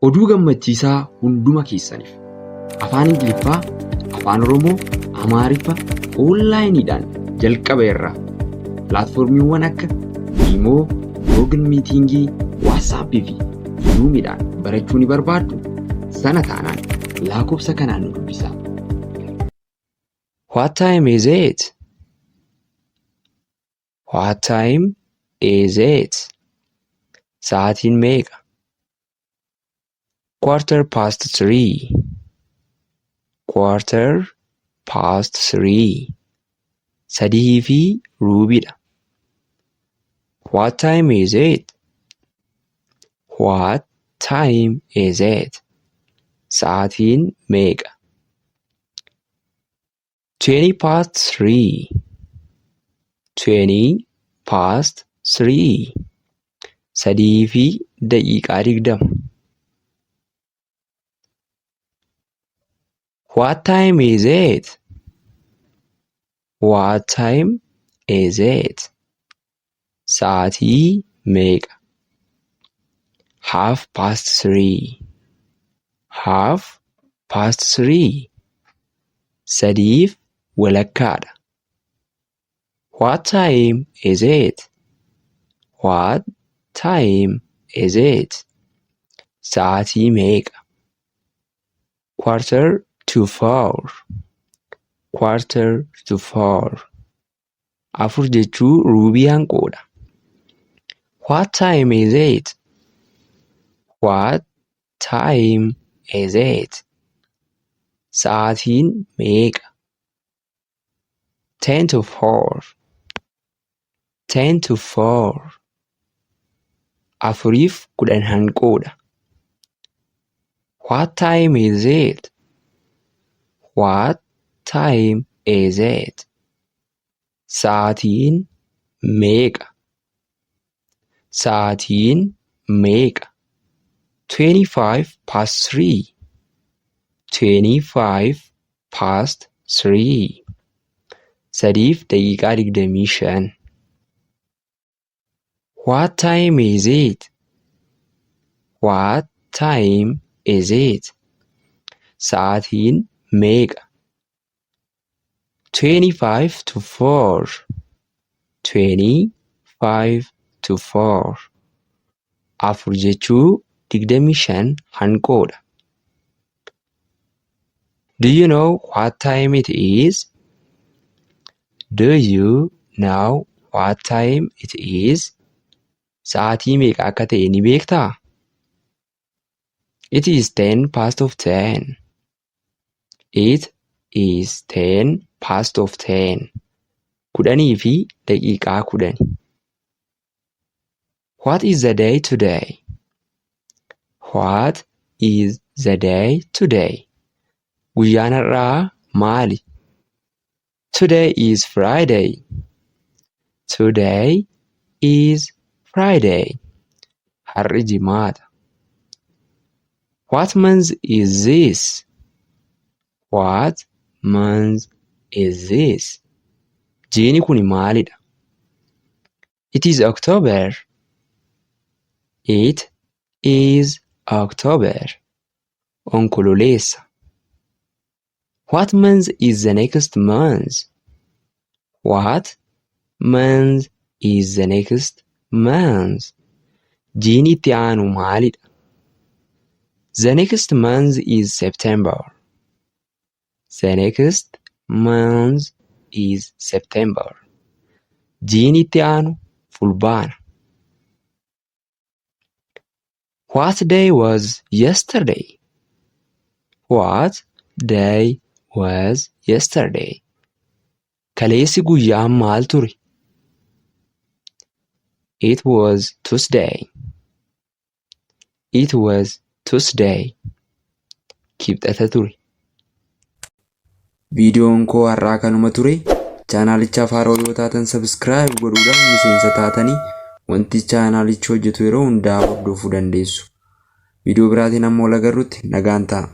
Oduu gammachiisaa hunduma keessaniif. Afaan Ingiliffaa, Afaan Oromoo, Amaariffa onlaayiniidhaan jalqaba irraa pilaatfoormiiwwan akka Imoo, Google Meetingii, WhatsApp fi Zoomiidhaan barachuu ni barbaaddu? Sana taanaan laakofsa kanaan nu dubbisaa. What time is it? What time is it? Sa'aatiin meeqa? Quarter past three. Quarter past three. Sadii fi ruubiidha. What time is it? What time is it? Sa'aatiin meeqa? 3:20. 3:20. 3:20. What time is it? What time is it? Sa'aatii meeqa? 3:30. 3:30. Sadiif walakkaadha. What time is it? What time is it? Sa'aatii meeqa? 3:45. 3:45. Afur jechuu ruubii hanqoodha. What time is it? What time is it? Sa'aatiin meeqa? 3:50. 3:50. Afuriif kudhan hanqoodha. What time is it? What time is it? Sa'aatiin meeqa? Sa'aatiin meeqa? 3:25. 3:25. 3:25. What time is it? What time is it? Sa'aatiin meeqa? 3:35. 3:35. Afur jechuu digdamii shan hanqoodha. Do you know what time it is? Do you know what time it is? Sa'aatii meeqa akka ta'e ni beektaa? It is 10:10. It is 10:10. 10:10. What is the day today? What is the day today? Guyyaan har'aa maali? Today is Friday. Today is Friday. Har'i Jimaata. What month is this? What month is this? Jiini kun maalidha? It is October. It is October. Onkololeessa. What month is the next month? What month is the next month? Jiini itti aanu maalidha? The next month is September. The next month is September. Jiini itti aanu Fulbaana. What day was yesterday? What day was yesterday? Kaleessi guyyaan maal ture? It was Tuesday. It was Tuesday. Kibxata ture. Viidiyoon koo har'aa kanuma ture. Chaanaalichaaf haaroo yoo taatan subscribe godhuudhaan miseensa taatanii wanti chaanaalichi hojjetu yeroo hundaa hordofuu dandeessu. Viidiyoo biraatiin hamma wal agarrutti nagaan ta'a.